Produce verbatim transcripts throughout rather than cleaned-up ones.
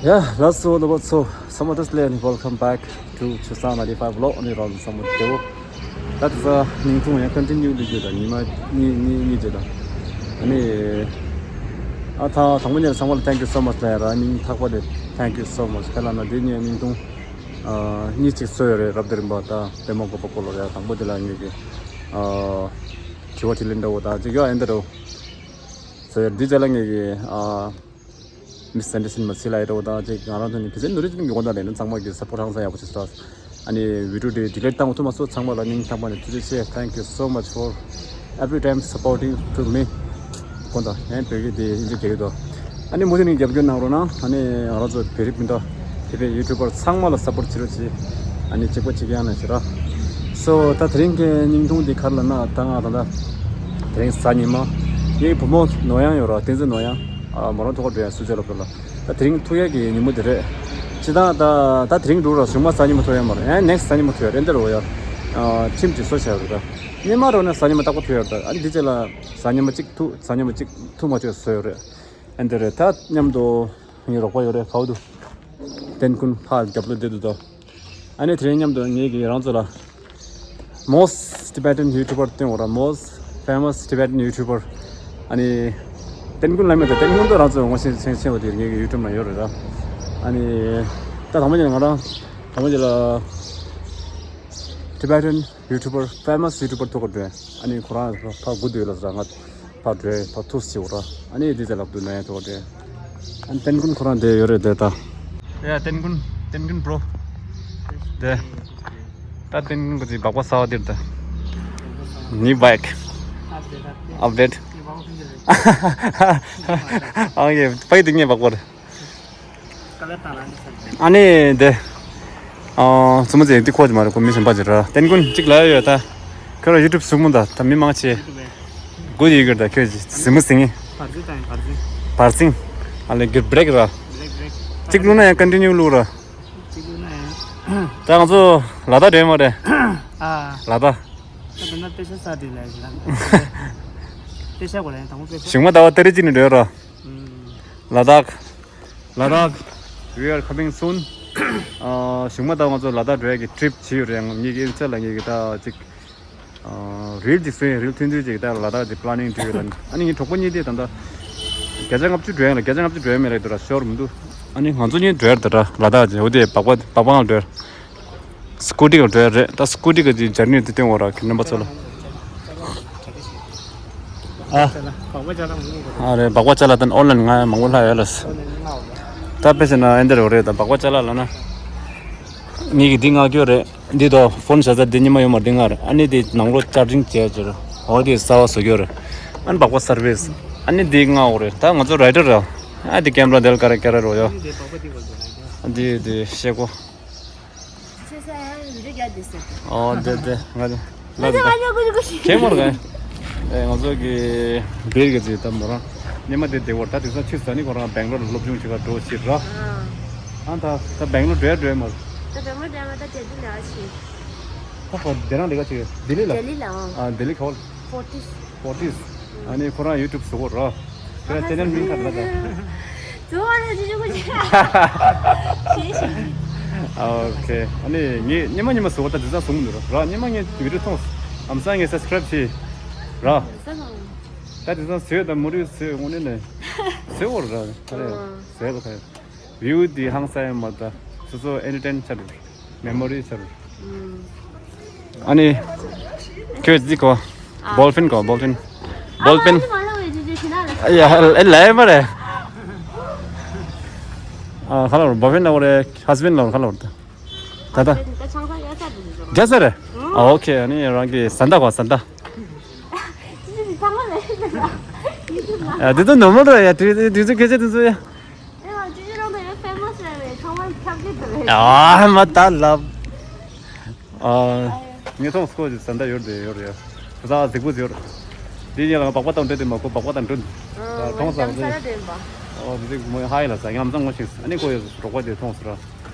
Yeah, let's all about so some of this land. Welcome back to Chusang ninety-five vlog. ཨ་ནི་རང་བསམ་བློ་བདེ་བོ། ད་ལྟ་ས་ཉིན་ཐུང་ཡང་ཀོན་ཊི་ནིའུ་ལི་རྒྱུ་དང་ཉི་མ་གཉིས་གཉིས་གཉིས་རྗེས་དང་། ཨ་ནི་ཨ་ཐང་དང་པོ་ཉིད་ཚང་མ་ལ་thank you so much ལ་ཡ་ར་སྙིང་ཐག་པ་ནས་thank you so much ག་ལ་ན་འདི་ཉིན་ཉིན་ཐུང་ཨ་གཉིས་ཅིག་གསོ་ཡོད་རེད། རབ་དེ་རིམ་པ་ད་བདེ་མོ་གོ་པ་གོ་ལོ་རེད། དང་པོ་དེ་ལ་ངེད་ཀྱི་ཨ་དྲི་བ་དྲིས་ལན་འདྲ་བོ་དང་ཅིག་ཡོད་ཨེ་འདྲ་བོ་གསོ་ཡོད། འདི་རྗེས་ལ་ངེད་ཀྱི་ཨ། མི་སེ་འདྲ་སིན་མ་སི་ལ་ཡི་རོ་དང་ཅིག་ང་རང་ཚོ་ནི་གི་ཟེར་ནོ་རི་ཅིག་གི་དགོངས་དག་ལས་ནི་ཚང་མ་གི་སཔོར་ཧང་སང་ཡག་པོ་བྱེད་སོང་། ཨ་ནི་བི་ཌིའོ་དེ་ཌི་ལེཊ་བཏང་ཐུབ་མ་སོང་། ཚང་མ་ལ་སྙིང་ཐག་པ་ནས་ཐུགས་རྗེ་ཆེ། Thank you so much for every time supporting to me. དགོངས་དག་ཡང་བོད་ཀྱི་དེ་ཨིན་ཇི་རྒྱག་གི་འདུག་ཨ་ནི་མུ་མཐུད་ནས་རྒྱབ་སྐྱོར་གནང་རོགས་གནང་། ཨ་ནི་ང་རང་ཚོ་བོད་རིགས་མི་འདྲ་བོད་པའི་ཡུ་ཊུབ་པར་ཚང་མ་ལ་སཔོར་བྱེད་རོགས་གྱིས། ཨ་ནི་གཅིག་པ་གཅིག་རྐྱང་ནས་ཞེ་དྲག་སོ་ད་དེ་རིང་གི་སྙིང་ཐུང་འདི་ག་རེ་ལབ་ན་ད་ང་ད་ལྟ་དེ་རིང་གཟའ་ཉི་མ། ངའི་བུ་མོ་ནོར་གཡང་ཡོད་ར། བསྟན་འཛིན་ནོར་གཡང་། ཨ་མོ་རང་ཐུག་ག་འགྲོ་ཡ་སུ་ཇ་ལ་ཕེབས་ལ། ད་དེ་རིང་ཐུག་ཡ་གི་ཉིན་མོ་དེ་རེད། སྤྱིར་བཏང་ད་ད་དེ་རིང་འགྲོ་ར་གཞུག་མ་གཟའ་ཉི་མ་ཐུག་ཡ་མ་རེད། ཡང་next གཟའ་ཉི་མ་ཐུག་ཡ་རེད། འདི་རུ་ཡ་ཁྲིམས་ཀྱི་སྲོལ་ཆགས་རེད། ད་སྔོན་མ་རོ་ན་གཟའ་ཉི་མ་རྟག་པར་ཐུག་ཡ་རེད། ད་ཨ་ནི་འདི་རྗེས་ལ་གཟའ་ཉི་མ་གཅིག་ཐུག་གཟའ་ཉི་མ་གཅིག་ཐུག་མ་བཅུག་བཟོས་ཡོད་རེད། ཨ་འདི་རེད། ད་མཉམ་དུ་ངའི་རོགས་པ་ཡོད་རེད། ཧའུ་དུ་ཏན་ཀུན་ཕར་རྒྱབ་ལོགས་བསྡད་འདུག་ད། ཨ་ནི་དེ་རིང་མཉམ་དུ་ངེད་ཀྱིས་རང་ཚོ་ལ་most Tibetan YouTuber སྟོན་འོ་ར། most famous Tibetan YouTuber ཨ་ནི་ཏན་ཀུན་ལ་མེད་ད། ཏན་ཀུན་ད་རང་ཚོ་ངོ་ཤེས་ཆེན་ཆེན་བ་དེ་ངེད་ཀྱི་ཡུ་ཊུབ་ནང་ཡོད་རེད་ད། ཨ་ནི་ད་དང་པོ་ཉིད་ང་རང་དང་པོ་ཉིད་ལ་Tibetan YouTuber famous YouTuber ཐུག་ག་འགྲོ། ཨ་ནི་ཁོ་རང་ཕ་སྒུག་བསྡད་ཡོད་ལ་ཟེར་ང་ཕར་འགྲོ་ཕར་ཐུག་ཟེར་བ་ར། ཨ་ནི་འདི་ཚོ་ལབ་འདུག་ན་ཡང་ཐུག་ག་འགྲོ། ཨ་ནི་ཏན་ཀུན་ཁོ་རང་བསྡད་ཡོད་རེད་དེ་ད། ཡ་ཏན་ཀུན་ཏན་ཀུན་པྲོ། དེ་ད་ཏན་ཀུན་གི་སྦག་སྦག་ཟ་བ་དེར་ད། ནི་བྷེག་ཨབ་ཌེཊ། ཨབ་ཌེཊ། ཨ་ཡེ་པའི་དེ་ངས་སྦག་སྦག་རེད། ཨ་ནི་དེ། ཨ་ཙུ་མ་ཙེ་འདི་ཁོ་ཅི་མ་རེད། ཁོ་མི་གཞན་པ་ཅིག་ར། ཏན་ཀུན་གཅིག་ལ་ཡོད་ད། ཁོ་ར་ཡུ་ཊུབ་བཟུང་མོ་ད། ད་མི་མང་ཆེ་གོ་ཡི་གི་ར། ད་ཁྱོད་ཀྱི་ཟིན་མོ་ཟིན་ངེ་བར་ཙིང་དང་བར་ཙིང་། བར་ཙིང་། ཨ་ལེ་གི་བྷེག་ར། བྷེག་བྷེག་གཅིག་བླུགས་ན་ཡང་ཀོན་ཊི་ནིའུ་བླུགས་ར། གཅིག་བླུགས་ན་ཡང་། ད་ང་ཚོ་ལ་དྭགས་འགྲོ་ཡ་མ་རེད། ཨ། ལ་དྭགས། ད་ད་ན་པེ་ཤ་ས་དེ་ལ་ཡིན་ལ། པེ་ཤ་གོ་ལ་ཡང་དང་པོ་པེ་ཤ། ཞུང་མ་ཟླ་བ་ཏ་རིག་གཅིག་ནས་འགྲོ་ཡ་ར། ལ་དྭགས། ལ་དྭགས། We are coming soon. ཨ་གཞུག་མ་ད་ང་ཚོ་ལ་དྭགས་འགྲོ་ཡ་གི་ཊི་རིཔ་བྱས་ཡོད་རེད། ངེད་ཀྱི་ཨིན་སི་ཊ་ལ་ངེད་ཀྱི་ད་ཅིག་ཨ་རིལ་ཅིག་བཟོས་ཡིན། རིལ་ཐུང་ཐུང་ཅིག་ད་ལ་དྭགས་ཀྱི་པི་ལ་ནིང་བྲིས་ཡོད་ལ། ཨ་ནི་ངའི་གྲོགས་པོ་གཉིས་དེ་ད་ལྟ་བརྒྱ་ཆ་ལྔ་བཅུ་འགྲོ་ཡ་ལ་བརྒྱ་ཆ་ལྔ་བཅུ་འགྲོ་ཡ་མེད་རེད་འདུག་ར། ཤོར་མི་འདུག་ཨ་ནི་ང་ཚོ་གཉིས་འགྲོ་ཡ་རེད་ད་ར། ལ་དྭགས་ཀྱི་འོ་དེ་སྦག་སྦག་སྦག་སྦག་ལ་འགྲོ་ཡ། སྐུ་ཊི་གང་འགྲོ་ཡ་རེད། ད་སྐུ་ཊི་གི་ཇར་ནི་དེ་སྟོན་འོ་ར་ཁྱེད་རྣམ་པ་ཚོ་ལ། ཨ། ཨ་རེད། སྦག་སྦག་ཅ་ལག་དང་ཨོན་ལན་ང་མང་པོ་ལྷག་ཡོད་ལ། ད་དཔེ་བྱས་ན་ཨེ་འདྲ་རེད་ད། སྦག་སྦག་ཅ་ལག་ལ་ན། ངེད་ཀྱི་འདི་མངགས་ཡོད་རེད། འདི་དོ་ཕོན་བཞག་ས་འདི་ཉི་མ་ཡོད་མ་རེད། འདི་མངགས་རེད། ཨ་ནི་འདི་ནང་ལོགས་ཅར་ཇིང་བྱས་ཡོད་རེད། འོ་དེ་གསར་པ་བཟོ་གི་ཡོད་རེད། ཨ་ནི་སྦག་སྦག་སར་ཝི་སི། ཨ་ནི་འདི་མངགས་ཡོད་རེད། ད་ང་ཚོ་རའི་ཌར་རེད། ཨ་འདི་ཀེམ་ར་དེ་ལ་ཀ་ར་ཀ་ར་རོ་ཡོ། འདི་འདི་ཤེལ་སྒོ། ཆེ་ས་ཡང་ཡུ་རེ་རྒྱ་དེ་ཟེར། ཨོ་དེ་དེ་ང་དེ་ལ་དེ་ང་ཉོ་གི་རུ་གི་ཁྱེད་མོར་ག་ཨེ་ང་ཚོ་གི་བེར་གི་ཚེ་ད་མོ་རང་ཉི་མ་དེ་དེ་བར་ད་དེ་ས་ཆུ་ས་ནི་ཁོ་རང་སྦེང་ལོར་སློབ་སྦྱོང་བྱེད་ག་འགྲོ་ཕྱིར་ར། ཨ་ད་ད་སྦེང་ལོར་འགྲོ་ཡ་འགྲོ་ཡ་མོར། ད་སྦེང་ལོར་འགྲོ་ཡ་མ་ད་དེ་དུ་ལ་ཕྱིན། ད་ཁོ་དེ་རང་ལས་ཀ་བྱེད་ལྡི་ལི་ལ། ལྡི་ལི་ལ་ཨང་། ཨ་ལྡི་ལི་ཁ་བ། ཕོར་ཊིས། ཕོར་ཊིས། ཨ་ནི་ཁོ་རང་ཡུ་ཊུབ་བཟོ་གོ་ར། ཁྱེད་རང་ཅེ་ནལ་མིང་ག་རེ་ལབ་ད། བཟོ་བ་ར་ཅི་ཅི་གོ་ཅི། ཤེས་ཤེས། ཨ་ཨོ་ཁེ། ཨ་ནི་ངས་ཉི་མ་ཉི་མ་བཟོ་བ་ད་དེ་ཚ་བཟོ་མི་འདུག་ར། ར་ཉི་མ་ངས་བི་ཌིའོ་མཐོང་། ཨམ་སང་ངས་སབ་སི་ཀ་རེབ་བྱས། ར། ད་དེ་ཚ་བཟོས་ད་མུ་རི་བཟོས་དངོས་གནས་ནས། བཟོས་གོ་ར། ཨ་རེ། བཟོས་གོ་ཁ། བིའུ་དེ་ཧང་སང་ཡང་མ་ད། སོ་སོ་ཨེན་ཊར་ཊེན་ཆགས་འགྲོ། མེ་མོ་རི་ཆགས་འགྲོ། ཨ་ནི། ཁྱོད་འདི་གོ་བོལ་ཕིན་གོ་བོལ་ཕིན། བོལ་ཕིན། ཡ་ཨེ་ལའི་མ་རེད། ཨ་ཁ་ལོར་བོལ་ཕིན་ལ་བོ་རེ་ཧས་བིན་ལ་བོ་ཁ་ལོར་ད། ད་ད། རྒྱ་ས་རེད། ཨ་ཨོ་ཁེ། ཨ་ནི་རང་གི་ཟན་ད་གོ་ཟན་ད། ཡ་འདི་ཚོ་ནོར་མལ་རེད་ཡ། དུས་དུས་ཚོད་སྐད་ཆ་དེ་ཚོ་ཡ། ཨེ་མ་ཅི་ཅི་རང་དང་ཡང་ཕེ་མོ་སི་རེད་བས། ཚང་མ་ཁྱབ་ཀྱི་འདུག་བས། ཨ་མ་ད་ལབ། ཨ་ངས་མཐོང་སྐོར་གྱི་ཟ་འདྲ་ཡོད་རེད་ཡོད་རེད་ཡ། བཟའ་གཟིགས་པོ་ཡོད་རེད། འདི་ཉིད་ལ་ང་སྦག་སྦག་དང་འདྲ་དེ་མ་གོ་སྦག་སྦག་དང་འདྲ། མཐོང་ས་རེད། ཨོ་འདི་ཚིག་མོ་ཧ་ཡི་ལ་ཟ་ཡང་ཙང་ངོ་ཤེས་ཨ་ནི་ཀོ་ཡོད་རོགས་པ་དེ་མཐོང་ས་ར།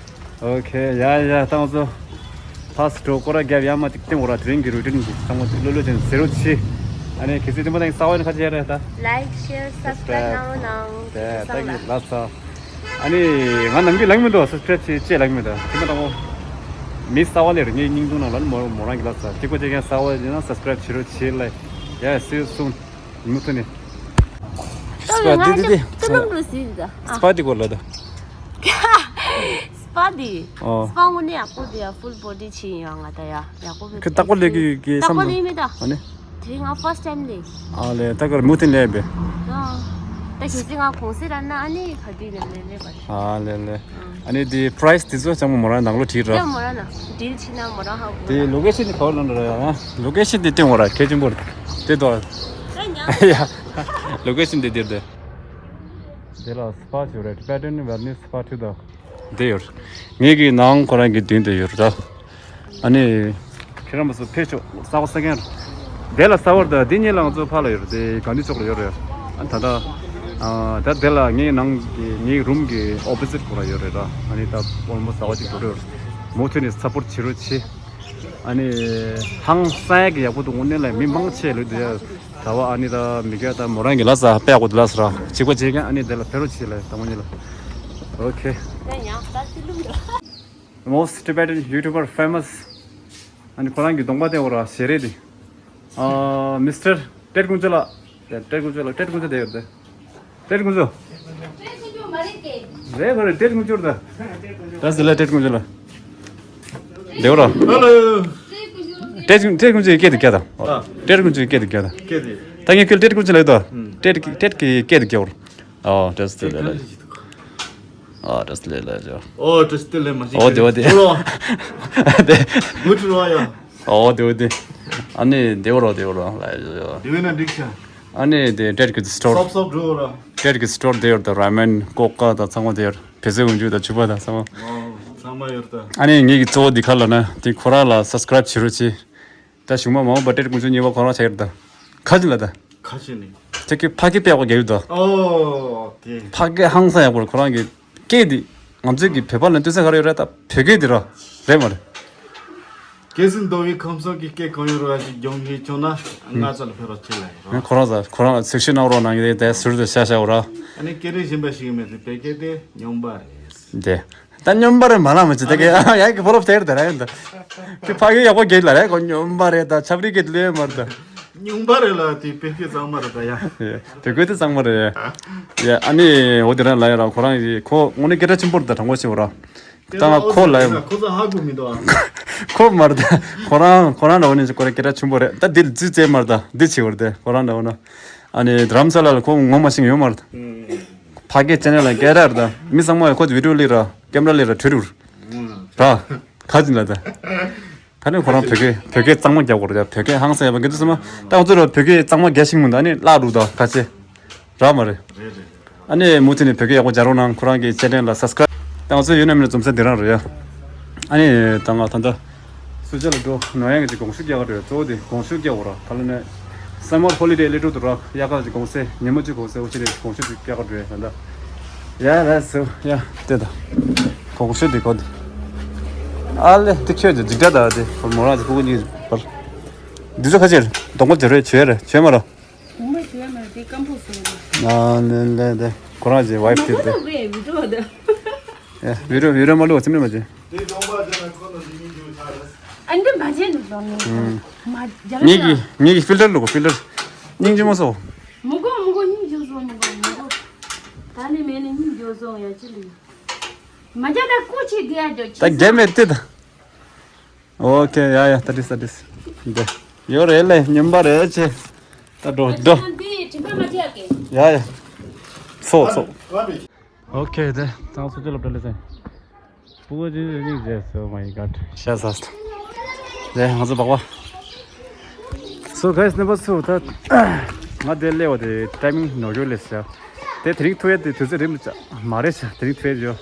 ཨོ་ཁེ་ཡ་ཡ་ཏང་ཙོ། ཕ་སི་ཏྲོ་སྐོར་ར་རྒྱབ་ཡ་མ་ཅིག་སྟེང་འོ་ར་དེ་རིང་གི་རུ་ཏིན་གི་ཚང་མ་ཅིག་ལོ་ལོ་ཅན་ཟེར་རོ་ཆི། ཨ་ནི་ཁེ་སི་དེ་མ་ཏང་ས་བ་ནི་ཁ་ཆེ་རེད་ད། ལའིག་ཤེར་སབ་སི་ཀ་རའིབ་གནང་རོགས་གནང་། དེ་ད་གི་ལ་ས། ཨ་ནི་ང་ནམ་རྒྱུན་ལབ་མི་འདུག་སབ་སི་ཀ་རེབ་བྱེད་ཅེས་ལབ་མི་འདུག་དེ་མ་དང་པོ་མི་གསར་པ་སླེབས་རེད། ངའི་སྙིང་ཐུང་ནང་ལ་མོ་མོ་རང་གི་ལབ་ས་གཅིག་པ་བྱེད་མཁན་གསར་པ་ཡིན་ན་སབ་སི་ཀ་རེབ་བྱེད་རོགས་བྱེད་ལབ། Yeah, see you soon. མུ་མཐུད་ནས། ད་སི་པ་ང་འདི་འདི་འདི་ཏུ་ལུམ་རུ་སི་ད། སི་པ་འདི་གོ་ལ་ད། སི་པ་འདི། ཨོ། སི་པ་དངོས་གནས་ཡག་པོ་འདུག་ཡ། ཕུལ་བོ་ཌི་བྱས་ཡོད་ང་ད་ཡ། ཡག་པོ་བས། ཁྱོད་རྟག་པར་སླེབས་ཀྱི་ཡོད་ཀྱི་བསམ། རྟག་པར་སླེབས་མེད་ད། ཨ་ནི། དེ་རིང་ང་ཕར་སི་ཊི་ཊེམ་སླེབས། ཨ་ལེ་ད་གར་མུ་མཐུད་སླེབས་པས། ཨ། ད་གལ་སྲིད་ང་གུང་སེང་རག་ན་ཨ་ནི་ག་དུས་ནས་སླེབས་སླེབས་པ། ཨ་ལེ་ལེ། ཨ་ནི་དེ་པ་རའི་སི་དེ་ཚོ་ཚང་མ་མོ་རང་ནང་ལོགས་བྲིས་ར། ད་མོ་རང་ན་ཌིལ་བྱས་ན་མོ་རང་ཧ་གོ། དེ་ལོ་ཀེ་ཤན་དེ་ག་པར་ལ་འགྲོ་ཡ། ལོ་ཀེ་ཤན་དེ་སྟོན་དགོས་ར། གལ་ཆེན་པོ་རེད། དེ་དོ། ད་ཉག་ཡ། ལོ་ཀེ་ཤན་དེ་འདིར་དེ། དེ་ལ་སི་པ་ཅིག་ཡོད་རེད། ཊི་བེ་ཊན་ཝེལ་ནེ་སི་སི་པ་ཅིག་དང་། དེ་ཡོད། ངེད་ཀྱི་ནང་ཁོ་རང་གི་མདུན་དེ་ཡོད་ར། ཨ་ནི། ཁྱེད་རང་ཚོ་ཕེབས་ཤོག་གསར་པ་ས་མཁན། དེ་ལ་གསར་པ་དང་དེ་གཉིས་ལ་ང་ཚོ་ཕར་ལ་ཡོད་རེད། དེ་ག་འདི་ཕྱོགས་ལ་ཡོད་རེད། ཨ་ད་ལྟ། ཨ་ད་དེ་ལ་ངའི་ནང་གི་ངའི་རུམ་གི་ཨོ་པོ་སིཊ་ཁོ་རང་ཡོད་རེད་ར། ཨ་ནི་ད་ཨོལ་མོ་སི་གསར་པ་ཅིག་འགྲོ་རེད། མུ་མཐུད་ནས་སབ་པོར་བྱེད་རོགས་བྱེད། ཨ་ནི། ཧང་སང་གི་ཡག་པོ་འདུག་དངོས་གནས་ལ་མི་མང་ཆེ་ལོས་འདུག་ཡ། ད་བ་ཨ་ནི་ད་མི་སྐད་ད་མོ་རང་གི་ལ་ས་དཔེ་ཡག་པོ་འདུག་ལ་ས་ར་གཅིག་པ་བྱེད་མཁན་ཨ་ནི་དེ་ལ་ཕེབས་རོགས་བྱེད་ལ་དང་པོ་ཉིད་ལ། Okay. Most Tibetan YouTuber famous. ཨ་ནི་ཁོ་རང་གི་གདོང་པ་དེ་འོ་ར་ཞེ་རེད་དེ། ཨ། མི་སི་ཊར་ཏེད་ཀུང་ཇོ་ལགས། ཏེད་ཀུང་ཇོ་ལགས། ཏེད་ཀུང་ཇོ་དེ་ཡོད་དེ། ཏེད་ཀུང་ཇོ། རེད་གོ་རེད། ཏེད་ཀུང་ཇོ་ད། ད་ཟི་ལ་ཏེད་ཀུང་ཇོ་ལ། དེ་འོ་ར། ཧེ་ལོ། ཏེད་ཀུང་ཏེད་ཀུང་ཇོ་སྐད་དེ་སྐད་དང་། ཨ། ཏེད་ཀུང་ཇོ་སྐད་དེ་སྐད་དང་། སྐད་དེ། ད་ངས་ཁྱོད་ཏེད་ཀུང་ཇོ་ལ་ཡོད་དོ། ཨུམ། ཏེད་ཀྱི་ཏེད་ཀྱི་སྐད་དེ་སྐད་འོ་ར། ཨོ་ཏེད་ཀུང་ཇོ་ལ་ཡོད། ཨོ་ཏེད་ཀུང་ཇོ་ལ་ཡོད། ཨོ་ཏེད་ཀུང་ཇོ་ལ་མ་ཤེས། ཨོ་དེ་འོ་དེ། ཨོ་ར། དེ། མུ་ཁྲི་ར་ཡ། ཨོ་དེ་འོ་དེ། ཨ་ནི་དེ་འོ་ར་དེ་འོ་ར་ལ་ཡོད། དེ་བས་ན་འགྲིག་ཤག་ཨ་ནི་དེ་ཏེད་ཀྱི་སི་ཊོར། སོབ་སོབ་འགྲོ་ར། ཏེད་ཀྱི་སི་ཊོར་དེ་ཡོད་དོ། ར་མེན་ཀོ་ཀ་དང་ཚང་མ་དེ་ཡོད། བེ་ཚའི་འོ་འཇུ་དང་ཕྱུ་པ་དང་ཚང་མ། ཨོ་ཚང་མ་ཡོད་ད། ཨ་ནི་ངེད་ཀྱི་གཙོ་བོ་འདི་ག་ལ་ན་དེ་ཁོ་རང་ལ་སབ་སི་ཀ་རེབ་བྱེད་རོགས་བྱེད། ད་གཞུག་མ་མ་འོངས་པ་ཏེད་ཀུང་ཇོ་གཉིས་པ་ཁོ་རང་ཆགས་ཡོད་ད། ཁ་ཅིག་ལ་ད། ཁ་ཅིག་ནི། ཁྱེད་ཀྱི་ཕ་སྐད་དཔེ་ཡག་པོ་རྒྱག་ཡོད་ད། ཨོ་དེ། ཕ་སྐད་ཧང་སང་ཡག་པོ་རེད། ཁོ་རང་གི་སྐད་འདི། ང་ཚོའི་གི་བོད་པ་ལ་ལྟོས་ས་ག་རེ་ཡོད་རེད་ད། བོད་སྐད་འདི་ར། རེད་མ་རེད། ཀེ་སི་མདོ་བའི་ཁམས་སོགས་ཀྱི་སྐད་གང་ཡོད་ར་ཞིག་སྦྱོང་གི་བྱུང་ན་ང་ཚོ་ལ་ཕེབས་རོགས་བྱེད་ལ་ཡོད་ར། ཁོ་རང་ཚ་ཁོ་རང་ཚིག་ཤུལ་གནང་རོགས་གནང་གི་དེ་ཟུར་དུ་ཤ་ཤ་འོ་ར། ཨ་ནི་སྐད་རིགས་གཞན་པ་ཞིག་མེད་དེ་བོད་སྐད་དེ་སྙོམས་པ་རེད། དེ། ད་སྙོམས་པ་རེད་མ་ལ་མ་ཅི་ད་གེ་ཡ་གི་ཕོ་རོབ་ཐེར་དེ་ར་ཡིན་ད། ཁྱོད་ཕ་གི་ཡག་པོ་གེ་ལ་རེད་གོ། སྙོམས་པ་རེད་ད་ཆབ་རི་གེ་ལོས་མར་ད། སྙོམས་པ་རེད་ལ་དེ་བོད་སྐད་གཙང་མ་རེད་ད་ཡ། ཡ་བོད་སྐད་དེ་གཙང་མ་རེད་ཡ། ཡ་ཨ་ནི་འོ་དེ་ར་ལ་ཡ་ར་ཁོ་རང་ཡི་ཁོ་དངོས་གནས་སྐད་གྲགས་ཆེན་པོ་རེད་ད་དྲང་པོ་བཤད་འོ་ར། ད་ང་ཁོ་ལ་ཡ། ཁོ་ཚོ་ཧ་གོ་མི་འདུག་ཨ། ཁོ་མར་ད་ཁོ་རང་ཁོ་རང་འདྲ་བོ་ནི་ཁོ་རང་སྐད་གྲགས་ཆེན་པོ་རེད་ད། འདི་ལ་རྩིས་རྩེ་མར་ད་འདི་བྱེད་འོ་ར་དེ་ཁོ་རང་འདྲ་བོ་ན། ཨ་ནི་རྡ་རམ་ས་ལ་ལ་ཁོ་ངོ་མ་ཤེས་ཡོད་མ་རེད། ཕ་སྐད་ཅན་ལ་སྐད་གྲགས་རེད་ད། མི་ཚང་མ་ཁོ་ཚོ་བི་ཌིའོ་ལི་ར་ཀེམ་ར་ལི་ར་བྲོས་རུ་ར། ག་ཅི་ལ་ད། ད་ནི་ཁོ་རང་བོད་སྐད་བོད་སྐད་གཙང་མ་རྒྱག་དགོས་རེད་ད། བོད་སྐད་ཧང་སང་ཡ་བ་གི་འདུག་སེ་མ་ད་ང་ཚོ་ར་བོད་སྐད་གཙང་མ་རྒྱག་ཤེས་མི་འདུག་ཨ་ནི་བརླག་འགྲོ་ད་ག་ཅི། ར་མ་རེད། ཨ་ནི་མུ་མཐུད་ནས་བོད་སྐད་ཡག་པོ་སྦྱར་རོགས་གནང་། ཁོ་རང་གི་ཅེ་ནལ་ལ་སབ་སི་ཀ་རེབ། ད་ང་ཚོ་ཡོད་ན་མེད་ན་འཛོམས་ས་འདི་རང་རེད་ཡ། ཨ་ནི་ད་ང་ད་ལྟ་སུ་ཇ་ལ་འགྲོ་ནོ་ཡང་གི་ཅིག་དགོང་ཞུ་རྒྱག་ག་འགྲོ་ཡ། གཙོ་བོ་དེ་དགོང་ཞུ་རྒྱག་དགོས་ར། ད་ལ་ནས་སམ་མར་ཧོ་ལི་ཌེ་སླེབས་འགྲོ་འདུག་ར། དབྱར་ཁ་ཅིག་དགོང་ཟས་ཉི་མ་གཅིག་དགོང་ཟས་འོ་ཅི་རེད་དགོང་ཞུ་ཅིག་རྒྱག་ག་འགྲོ་ཡ་ད་ལྟ། ཡ་ལ་སུ་ཡ་དེ་ད་དགོང་ཞུ་དེ་གོ་དེ། ཨ་ལེ་དེ་ཁྱོད་ཀྱི་འཇིགས་སྐྲག་ད་དེ་ཁོ་མོ་རང་ཅིག་སྤུ་གུ་གཉིས་པར། འདི་ཚོ་ཁ་ཅིག་སྡོང་པོ་དེ་རེད་བྱོས་རེད་བྱོས་མ་ར། དུང་མ་ཞུ་ཡ་མ་རེད་དེ་སྐམ་པོ་བཟོས་རེད། ཨ་ནི་ལེ་དེ་ཁོ་རང་གི་ཝའིཕ་དེ་དེ། ཨེ་བི་ཌིའོ་བི་ཌིའོ་མ་ལུས་པ་ཚིམ་ནི་མ་བྱེད། ཨ་འདི་མ་བྱེད་འདུག་བཟོ་ནི། མ་རྒྱ་ལ། ངེད་ཀྱི་ངེད་ཀྱི་ཕིལ་ཊར་ལུག་ཕིལ་ཊར། སྙིང་རྗེ་མོ་སོ། མི་གོ་མི་གོ་སྙིང་རྗེ་སོ་མི་གོ་མི་གོ། ད་ནི་མེད་ནི་སྙིང་རྗེ་སོ་ཡ་ཅི་ལི། མ་རྒྱ་ད་ཀུ་ཅི་དེ་ཡ་རྒྱ་ཅི། ད་རྒྱ་མེད་དེ་ད། ཨོ་ཁེ་ཡ་ཡ་ད་དྲིས་ད་དྲིས། འདི་ཡོད་རེད་ལེ་སྙོམས་པ་རེད་ཆེ། ད་འགྲོ་འགྲོ། ཡ་ཡ། སོ་སོ། ཨོ་ཁེ་དེ་ད་སོ་ཅི་ལབ་ད་ལེ་ཟེ། སྤུ་གུ་ཅི་ཅི་ཅི་ཟེ། Oh my god. ཤ་ཟ་སྟ། དེ་ང་ཚོ་སྦག་སྦག So guys, རྣམ་པ་ཚོ་ད་ང་དེ་སླེབས་པ་དེ་ཊའི་མིང་ནོར་འཁྲུལ་སླེབས་ཤག་དེ་དེ་རིང་ཐུག་ཡ་དེ་དུས་ཚོད་རིང་པོ་ཅིག་མ་རེད་ཤག་དེ་རིང་ཐུག་ཡ་ཡོད།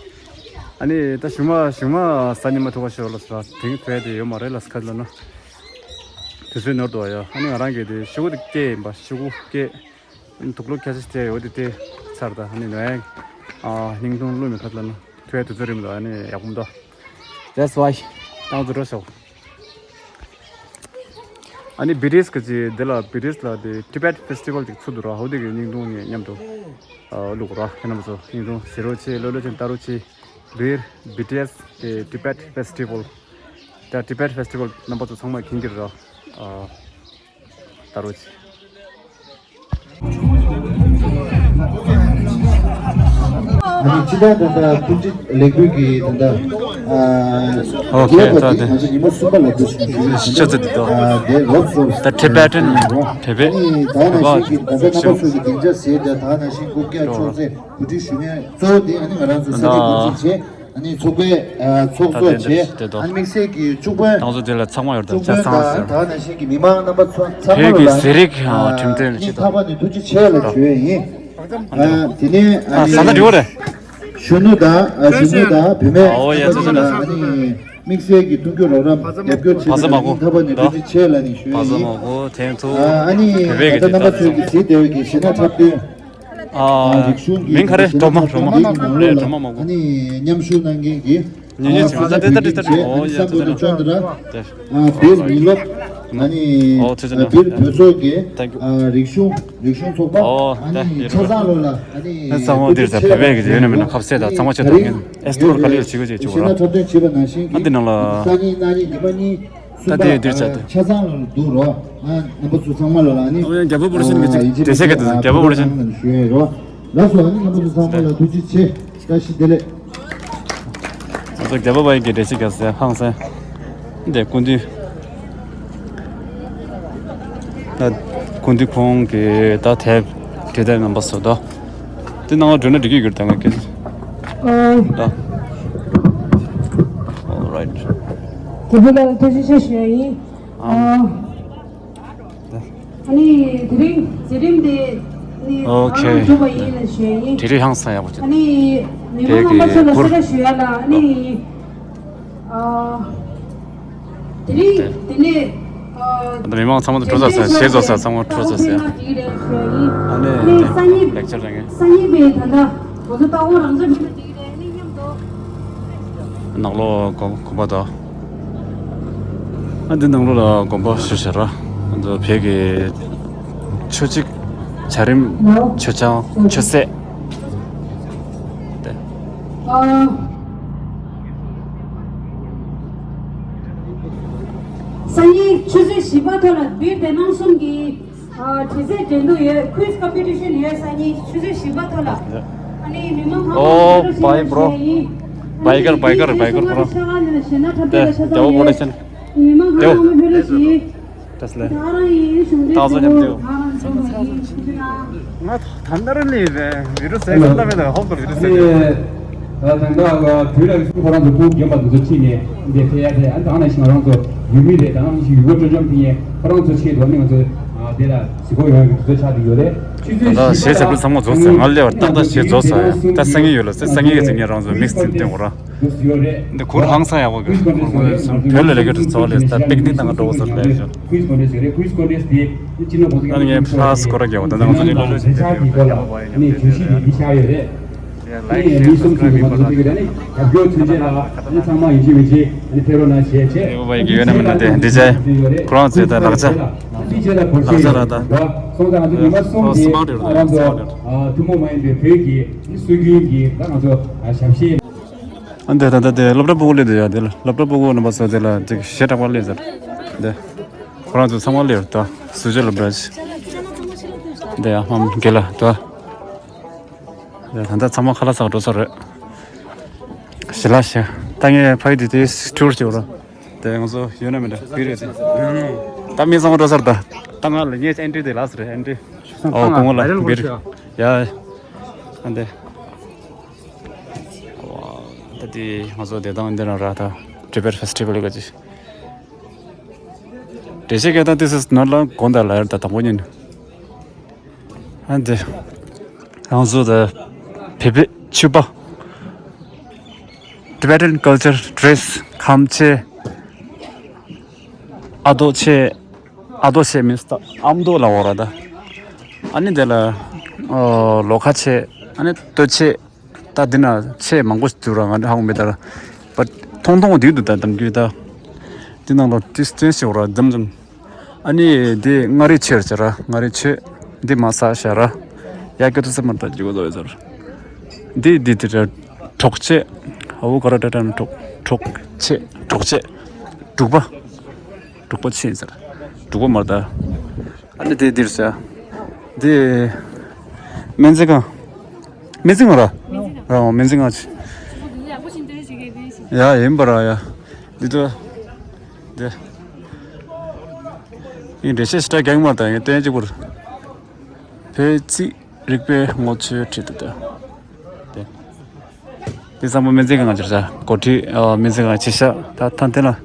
ཨ་ནི་ད་གཞུག་མ་གཞུག་མ་གཟའ་ཉི་མ་ཐུག་པ་ཤོག་ལ་ཟེར་དེ་རིང་ཐུག་ཡ་དེ་ཡོད་མ་རེད་ལ་ཟེར་ཁ་ལ་ན། དུས་ཚོད་ནོར་འདུག་ཡ། ཨ་ནི་ང་རང་གི་དེ་ཤོག་གུ་དེ་སྐྱེས་ཡིན་པ་ཤོག་གུ་སྐྱེས། དུག་ལོག་ཁ་ཤས་དེ་ཡོད་དེ་དེ་ཚར་ད་ཨ་ནི་ནོ་ཡ། ཨ་སྙིང་ཐུང་བླུགས་མི་ཁ་ལ་ན་ཐུག་ཡ་དུས་ཚོད་རིང་པོ་འདུག་ཨ་ནི་ཡག་པོ་མི་འདུག That's why. ཏང་ཚོ་འགྲོ་ཤོག་ཨ་ནི་བི་ཊི་ཨེས་གི་ཅི་དེ་ལ་བི་ཊི་ཨེས་ལ་དེ་ཊི་བེཊ་ཕེ་སི་ཊི་ཝལ་ཅིག་ཚུགས་འདུག་ར། ཧོ་དེ་གི་བརྙན་ཐུང་ངས་མཉམ་དུ་ཨ་བླུག་ར། ཁྱེད་རྣམ་པ་ཚོ་བརྙན་ཐུང་གཟིགས་རོགས་བྱེད། ལྷོད་ལྷོད་བྱས་ལྟ་རོགས་བྱེད། བིར་བི་ཊི་ཨེས་དེ་ཊི་བེཊ་ཕེ་སི་ཊི་ཝལ། ད་ཊི་བེཊ་ཕེ་སི་ཊི་ཝལ་རྣམ་པ་ཚོ་ཚང་མ་མཁྱེན་གྱི་རེད་ར། ཨ་ལྟ་རོགས་བྱེད། ཨ་ནི་སྤྱི་བཏང་ད་ལྟ་ཐུགས་རྗེ་ལེགས་འབུལ་གྱི་ད་ལྟ་ཨ་ཨོ་ཁེ། ད་དེ་ང་ཚོ་ཉི་མ་གསུམ་པ་ལ་འདུག་ཞུ་ཞུ་ཤ་ཚ་དེ་དོ། ཨ་དེ་རོབ་རོབ་ད་ཊི་བེ་ཊན་ཊི་བེ། ཨ་ནི་ད་ནང་བཞིན་གྱི་ད་ལྟ་རྣམ་པ་ཚོ་གི་སྡིངས་ཆ་ཟེར་ད་ད་ནང་བཞིན་སྐུ་སྐྱ་ཆོག་ཚེ་གོ་སྒྲིག་ཞུ་མཁན་གཙོ་བོ་དེ་ཨ་ནི་ང་རང་ཚོ་ས་གནས་འགོ་འཛིན་བྱས། ཨ་ནི་ཚོགས་པའི་ཨ་ཚོགས་གཙོ་བྱས། ཨ་ནི་དམིགས་བསལ་གྱི་བཅུ་དཔོན། ཏང་ཚོ་དེ་ལ་ཚང་མ་ཡོད་དམ་བཅའ་ཚང་ཟེར། ད་ནང་བཞིན་གྱི་མི་མང་རྣམ་པ་ཚོ་ཚང་མ་ལ་ཨ་ཁྲིམས་མཐུན་སྙིང་ཐག་པ་ནས་ཐུགས་རྗེ་ཆེ་ལ་ཞུ་ཡས་ཡིན། ཨ་དེ་ནས་ཨ་ནི་གཞོན་ནུ་དང་ཨ་གཞོན་ནུ་དང་བུད་མེད་རྣམ་པ་ཚོ་ལ་ཨ་ནི་དམིགས་བསལ་གྱི་མཐུན་འགྱུར་རོགས་རམ་རྒྱབ་སྐྱོར་བྱེད་པ་ལ་སྙིང་ཐག་པ་ནས་ཐུགས་རྗེ་ཆེ་ལ་ནི་ཞུ་ཡས་ཡིན། ཨ་ནི་ད་ལྟ་རྣམ་པ་ཚོས་ཀྱི་གཟིགས་བདེ་བའི་གི་གཞས་སྣ་འཁྲབ་སྟོན། ཨ་རིག་གཞུང་གི་མིང་ག་རེ། སྒྲོལ་མ། སྒྲོལ་མ། རིག་གནས་ནང་ལོགས་ལ་སྒྲོལ་མ་མང་པོ། ཨ་ནི་མཉམ་ཞུགས་གནང་མཁན་གྱི་ཉེ་ཉེ་ཨ་ཅིག་ཨ་ད་ལྟ་ཨ་ནི་ཨོ་ཡ་ཙི་ཙི་ན་བསམ་བློ་བཅངས་ཏེ་ར། ཨ་བིར་མི་རློབས། ཨ་ནི་ཨོ་ཙི་ཙི་ན་བིར་བོད་ཚོགས་ཀྱི་ཨ་རིག་གཞུང་རིག་གཞུང་ཚོགས་པ། ཨོ་ཨ་ད་ནི་ཡེ་ཆ་རོ་ཚང་ལོ་ལ་ཨ་ནི་ཚང་མ་འདིར་ཚ་བོད་པའི་གི་ཡོད་ན་མེད་ན་ཁ་གསལ་དང་ཚང་མ་ཆེ་དང་ཨེ་སི་ཊི་ཊུར་ག་ལེར་བྱེད་དགོས་ཅེས་བྱེད་དགོས་ར། ཨ་འདི་ནང་ལ་སང་ཉིན་གནངས་ཉིན་ཉི་མ་གཉིས། ད་ལྟའི་འདིར་ཆ་དེ། ཆ་ཚང་ལ་འདུག་རོགས། ང་རྣམ་པ་ཚོ་ཚང་མ་ལ་ལ་ནི། ཨོ་ཡང་རྒྱལ་པོ་པོ་རེ་ཤན་གྱི་ཨ་ཅིག་ཡིན་གྱི་འདྲེ་སྲས་ག་དེ་ཚོ་རྒྱལ་པོ་པོ་རེ་ཤན། ཞུ་ཡས་རོགས། ལགས་སོ། ཨ་ནི་རྣམ་པ་ཚོ་ཚང་མ་ལ་ཐུགས་རྗེ་ཆེ། བཀྲ་ཤིས་བདེ་ལེགས། ང་ཚོ་རྒྱལ་པོ་པ་ཡིན་གྱི་འདྲེ་སྲས་ག་ཟེར་ཧང་སང་། འདི་སྐུ་མདུན། ད་སྐུ་མདུན་ཁོང་གི་ད་དེབ་འབྲི་དེབ་རྣམ་པ་བཟོ་ད། དེ་ནང་ལ་འགྲོ་ན་འགྲིག་གི་ཡོད་ད་ང་སྐད། ཨ། ད། All right. དེ་ཚོ་ལ་ཐུགས་རྗེ་ཆེ་ཞུ་ཡ་ཡིན། ཨ། ཨ། ད། ཨ་ནི་དེ་རིང་མཛད་རིམ་དེ་ནི་ཨོ་ཁེ། ཨ་གྲུབ་པ་ཡིན་ལ་ཞུ་ཡ་ཡིན། དེ་རིང་ཧང་སང་ཡག་པོ་བྱུང་། ཨ་ནི་མི་མང་རྣམ་པ་ཚོ་ལ་གསལ་བསྒྲགས་ཞུ་ཡ་ལ་ཨ་ནི། ཨ། དེ་རིང་དེ་ནས་ཨ། ད་མི་མང་ཚང་མ་དུ་འགྲོ་ས་ས་ཞེས་བཟོ་ས་ཚང་མ་འགྲོ་ས་ས། ཨ་ནི་ལེགས་ཆར་རང་ངེ། སང་ཉིན་པའི་ད་ལྟ་ང་ཚོ་ལྟ་བ་རང་ཚོ་མི་ལ་དེ་རེད་ནི་མཉམ་དུ། ནང་ལོགས་དགོན་པ་དང་། ཨ་འདི་ནང་ལོགས་ལ་དགོན་པ་ཞུ་ཤེས་ར། ང་ཚོ་བོད་ཀྱི་ཆོས་གཅིག་བྱ་རིམ་ཆོས་ཆང་ཆོས་སྲིད། དེ། ཨ། སང་ཉིན་ཆུ་ཚོད་བཞི་པ་ཐོག་ལ་བིར་སྡེ་སྣང་གསུམ་གྱི་ཨ་དྲི་རྩད་འགྲན་བསྡུར་ཡོད། Quiz competition ཡོད། སང་ཉིན་ཆུ་ཚོད་བཞི་པ་ཐོག་ལ། ཨ་ནི་མི་མང་ཧང་སང་ཨོ་ཕེ་རོ་བྷའི་ཞེས་པོ་རོ། ཡིན། བྷའི་གར་བྷའི་གར་བྷའི་གར་པོ་རོ། ཤ་ཁང་ནས་ཞེ་ན་འཁྲབ་སྟོན་ལ་ཆ་ཚང་ཡོད། མི་མང་ཧང་སང་ཕེ་རོ་ཞེས། ད་ལྟ་ང་ཚོ་མཉམ་དུ། ང་ད་ལྟ་རང་ལས་རེད། བི་རུ་སེ་ཁ་ལ་མེད་ད་ཧོབ་ཏུ་བི་རུ་སེ། ད་ལྟ་བོད་རང་གི་ཁོ་རང་ཚོ་ཕུགས་རྒྱབ་པ་འདི་ཚོ་ཁྲིད་ནས་འདི་ཕེབས་ཡ་དེ་ཨ་ད་ནང་བཞིན་ང་རང་ཚོ་ཡུལ་མི་རེད། ད་ནང་བཞིན་ཡུལ་སྐོར་སྤྲོ་འཆམ་ཕིན་ཡས་ཁོ་རང་ཚོ་ཆེད་དུ་ནི་ང་ཚོ་དེ་ལ་གཟིགས་སྐོར་ཡོང་ཡ་གི་དུས་ཚོད་ཆགས་བསྡད་ཡོད་རེད། ཆུ་ཚོད་ད་ལྟ་བཞི་གཞས་པ་ཚང་མ་རྫོགས་ཚར། ང་སླེབས་པར་ཏག་ཏག་གཞས་རྫོགས་ཚར་ཡ། ད་སང་ཉིན་ཡོད་ལ་སང་ཉིན་གྱི་ཚེ་ངས་རང་ཚོ་དམིགས་བསལ་སྟོན་དགོས་ར། འདི་གུར་ཧང་སང་ཡག་པོ་གི་གུར་ངོས་སུ་བོད་ལ་ལས་ཀ་འགྲོ་ཚོགས་ལས་ད་པིག་ནིག་དང་འགྲོ་བ་ཚོར་ལས་ཞོ། ད་ནི་ངས་ཕ་སྐོར་ར་རྒྱག་པ་ད་ང་ཚོ་ནི་ལོ་ལོ་ཞིག་བསྡད་ཡོད་རེད། ཡ་ལའིག་ཤེར་སབ་སི་ཀ་རའིབ་མེ་འགྲོ་ལ་ཡ་ལའིག་ཤེར་སབ་སི་ཀ་རའིབ་མེ་འགྲོ་ལ་ཡ། ད་ནི་ངས་ཕ་སྐོར་ར་རྒྱག་པ་ད་ང་ཚོ་ནི་ལོ་ལོ་ཞིག་བསྡད་ཡོད་རེད། ད་ནི་ངས་མི་གསུམ་ཚོ་གི་ང་ཚོ་ཚོ་གི་ད་ནི་རྒྱབ་སྐྱོར་མཚོན་ཆེད་ལ་ད་ནི་ཚང་མ་ཡིན་གཅིག་མིན་གཅིག་ད་ནི་ཕེབས་རོགས་གནང་བྱས་བྱས། ཨེ་བ་ཡི་གི་ཡོད་ན་མེད་ན་དེ་འདི་བྱས་ཁོ་རང་ཚོའི་ད་ལག་ཆ་ལག་ཆ་ར་ད། སོང་ཙང་ང་ཚོ་ཉི་མ་གསུམ་གྱི་ཨ་རང་ཚོ་ཐུན་མོང་མ་ཡིན་པའི་བོད་ཀྱི་སྲོལ་རྒྱུན་གྱི་ད་ང་ཚོ་ཞབས་ཞུ། ཨ་འདི་ད་ད་དེ་སློབ་གྲྭ་སྤུ་གུ་སླེབས་དུས་ཡ་དེ་ལ་སློབ་གྲྭ་སྤུ་གུ་རྣམ་པ་ཚོ་དེ་ལ་ཅིག་གཞས་གྲགས་པ་སླེབས་ཟེར། འདི་ཁོ་རང་ཚོ་ཚང་མ་སླེབས་ད་ཟུར་བཅད་སློབ་གྲྭ་ཞིག་འདི་ཡ་ཧམ་དགེ་ལ་ད། ད་ལྟ་ཚང་མ་ཁ་ལག་ཟ་འགྲོ་ས་རེད། ཞི་ལ་ཞི། ད་ངས་ཕ་ཡི་དེ་དེ་ཊུར་བྱེད་རོགས། དེ་ང་ཚོ་ཡོད་ན་མེད་ན་བི་རེད་དེ། ད་མི་ཚང་མ་འགྲོ་སར་ད། ད་ང་ལ་ངས་ཨེན་ཊི་དེ་ལགས་སི་རེད་ཨེན་ཊི། ཨོ་གོང་ལ་བི་རེད། ཡ། ཨ་འདི། ད་དེ་ང་ཚོ་བདེ་ཐང་འདི་ན་ར་ད་ཊི་བེཊ་ཕེ་སི་ཊི་བལ་ག་ཅི། དེ་ཤེས་ཀྱི་ད་this is not ལ་དགོང་དག་ལ་ཡར་ད་དང་པོ་ཉིན། ཨ་འདི། རང་བཟོ་དང་བོད་པའི་ཕྱུ་པ། Tibetan culture dress ཁམ་ཆས། ཨ་རྡོ་ཆས། ཨ་རྡོ་ཆས་མིན་སྟ་ཨམ་རྡོ་ལ་འོ་ར་ད། ཨ་ནི་དེ་ལ་ཨོ་ལོ་ཁ་ཆས། ཨ་ནི་སྟོད་ཆས། ད་འདི་ན་ཆས་མང་པོ་ཞིག་འདུག་ར། ང་ཧ་གོ་མེད་ད་ར། པ་ཐོང་ཐོང་འདི་འདུག་ད་དམ་རྒྱུད་ད། འདི་ནང་ལ་ཏིས་ཏིས་ཞིག་འོ་ར་འཛམ་འཛམ། ཨ་ནི་འདི་མངའ་རིས་ཆེར་བྱ་ར། མངའ་རིས་ཆེ། འདི་མ་ས་ཤ་ར། ཡ་སྐྱོ་ཏུ་སེ་མར་ད་ཇི་གོ་ལོ་ཡ་ཟར། འདི་འདི་དེ་ར་གྲོགས་ཆེ། ཨ་བོ་ག་ར་ཏྲ་ཏྲ་ན་གྲོགས་གྲོགས་ཆེ། གྲོགས་ཆེ། འབྲུག་པ། འབྲུག་པ་ཆེ་ཟེར། འབྲུག་པ་མར་ད། ཨ་ནི་དེ་འདིར་ཟེར། དེ། སྨན་རྩིས་ཁང་། སྨན་རྩིས་ཁང་ར། ར་སྨན་རྩིས་ཁང་ཆེ། ཡ་ཡིན་པ་ར་ཡ། འདི་ཚོ། དེ། ཡིན་འགྲེལ་བཤད་ཞེ་དྲག་རྒྱག་མ་དང་ཡིན་སྟོན་གཅིག་པུར། བོད་རྩིས་རིག་པའི་ངོ་ཆོས་ཁྲིད་དུ་དེ། དེ། དེ་ཚང་མ་སྨན་རྩིས་ཁང་ང་འབྱོར་བྱ། འགོ་ཁྲིད་ཨ་སྨན་རྩིས་ཁང་ཆེ་ཤག་ད་ཐང་དེ་ལ།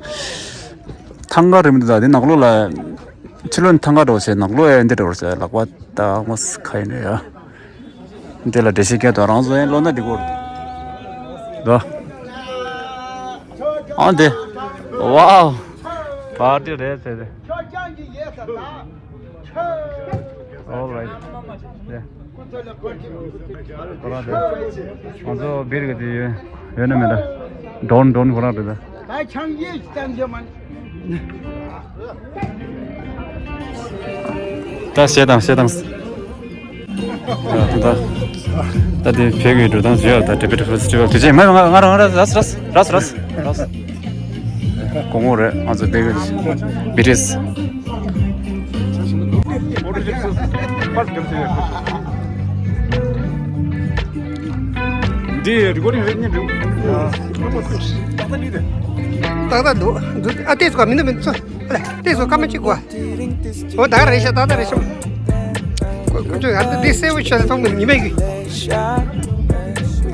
ཐང་ག་རེད་མི་འདུག་ད་དེ་ནག་ལོ་ལ། ཕྱི་ལོན་ཐང་ག་འགྲོ་བྱས་ནག་ལོ་ཨེ་འདི་འགྲོ་བྱས་ལག་པ་ད་མོ་ཁ་ཡིན་ནས་ཡ། འདི་ལ་འགྲེལ་བཤད་སྐད་དོ་རང་བཟོ་ཡན་ལོ་ན་འདི་གོ། ད། ཨང་དེ། ཝའོ། པར་ཏི་རེད་ཟེར་ཏེ། All right. Yeah. ཁོ་རང་དེ། ང་ཚོ་བིར་གི་དེ་ཡོད་ཡོད་ན་མེད་ད། ཌོན་ཌོན་ཁོ་རང་རེད་ད། ད་ཆང་ཡིས་བསྟན་རྒྱུ་མ། ད་བཤད་དང་བཤད་དང་། ད་ད་ད་དེ་བོད་ཀྱི་འགྲོ་སྟངས་བརྗོད་ཡག་ད་ཏི་བེཊ་ཕེ་སི་ཊི་ཝལ་དུས་ཆེན་མ་ང་ང་རང་ང་རང་ར་ར་ར་ར་ར། དགོང་མོ་རེད་ང་ཚོ་བོད་ཀྱི་བི་ཊི་ཨེས། འདི་རི་ཀོར་ཌིང་རེད་ཉིན་རེད། ཏག་ཏག་འདུག་འདུག་ཨ་ཏེ་ཚོ་མི་འདུག་མི་འདུག་ཨ་ལ་ཏེ་ཚོ་སྐར་མ་གཅིག་གོ། འོ་ད་ག་རེད་ཤག་ཏག་ཏག་རེད་ཤག་ཁོ་ཁོ་ཚོས་ཨ་འདི་གསལ་པོ་ཤོད་ལ་མཐོང་མི་ཉི་མ་གི།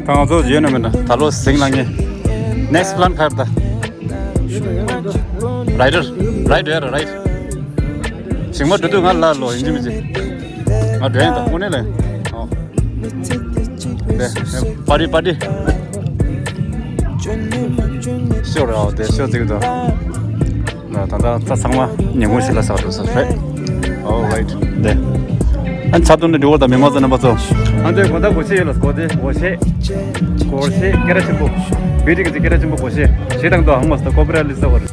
ད་ང་ཚོ་ཡོད་ན་མེད་ན་ད་ལོ་ཟིང་ལ་ངེ་ནེག་སི་པི་ལན་ག་རེ་ད། རའི་ཌར། རའི་ཌར་ར་རའི་ཌར། ཞིང་མ་འགྲོ་དུས་ང་ལ་ལོ་ཡིན་གཅིག་མིན་གཅིག་ང་འགྲོ་ཡིན་ད་དངོས་གནས་ལ། ཨོ། དེ། པར་ཊི་པར་ཊི། ཤོ་ར་དེ་ཤོ་ཙིག་དང་། ད་ད་ད་ཚང་མ་ཉིན་གུང་ཞིག་ལ་ཟག་འགྲོ་ས་རེད། All right. དེ། ཨན་ཆ་དུ་ནི་འདི་བོ་དང་མི་མང་ཚོ་རྣམ་པ་ཚོ། ཨན་ཅོའི་གོ་ད་གོ་ཤེས་ཡོད་ལ་གོ་དེ་གོ་ཤེས། གོ་ཤེས་སྐད་གྲགས་ཆེན་པོ། བི་ཌི་གི་སྐད་གྲགས་ཆེན་པོ་གོ་ཤེས། ཞེ་དྲག་འདུག་ཧང་མ་སྟ་ཀོ་པི་ར་ལི་ས་བར།